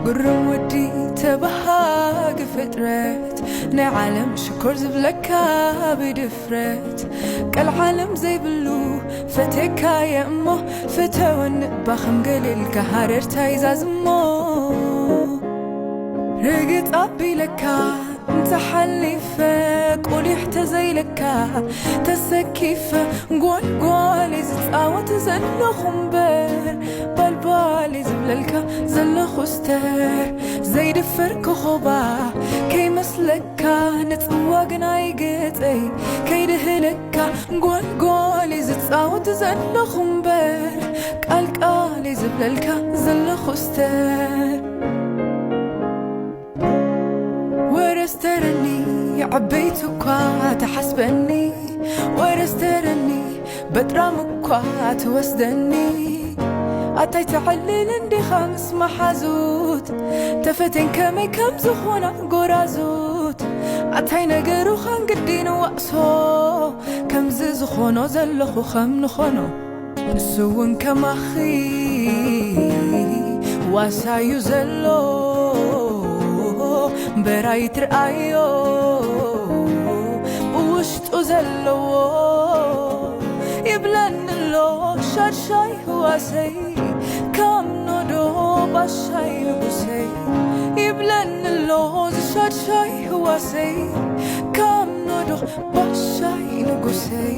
ግርም ወዲ ተባሃጊ ፍጥረት፣ ናይ ዓለም ሽኮር ዝብለካ ብድፍረት፣ ቀልዓለም ዘይብሉ ፈቴካየ እሞ፣ ፍተወኒ እባ ከም ገለ ኢልካ፣ ሃረርታይ ዛዝሞ። ርግጽ ኣቢለካ እንተሓሊፈ፣ ቁሊሕ ተዘይለካ ተሰኪፈ፣ ጓልጓል ዝጻወት ዘለኹ እምበር፣ ባልባል ዝብለልካ ዘለኹ ስተር። ዘይድፈር ኮኾባ ከይመስለካ፣ ንጽዋ ግናይ ገጸይ ከይድህለካ፣ ጓልጓል ዝጻወት ዘለኹ እምበር፣ ቃልቃል ዝብለልካ ዘለኹ ስተር። ወረ ስተረኒ፣ ዓበይቲ እኳ ትሓስበኒ፣ ወረ ስተረኒ፣ በጥራም እኳ ትወስደኒ። ኣታይ ተዕልል እንዲኻ ምስ መሓዙት፣ ተፈቴን ከመይ ከም ዝኾና ጎራዙት። ኣታይ ነገሩ ኻን ግዲ ንዋእሶ፣ ከምዚ ዝኾኖ ዘለኹ ከም ንኾኖ። ንሱ እውን ከማኺ ዋሳዩ ዘሎ፣ በራይ ትርኣዮ ብውሽጡ ዘለዎ። ይብለኒ ኣሎ ሻድሻይ ህዋሰይ፣ ካምኖዶ ባሻይ ንጉሰይ። ይብለኒ ኣሎ ዝሻድሻይ ህዋሰይ፣ ካምኖዶ ባሻይ ንጉሰይ።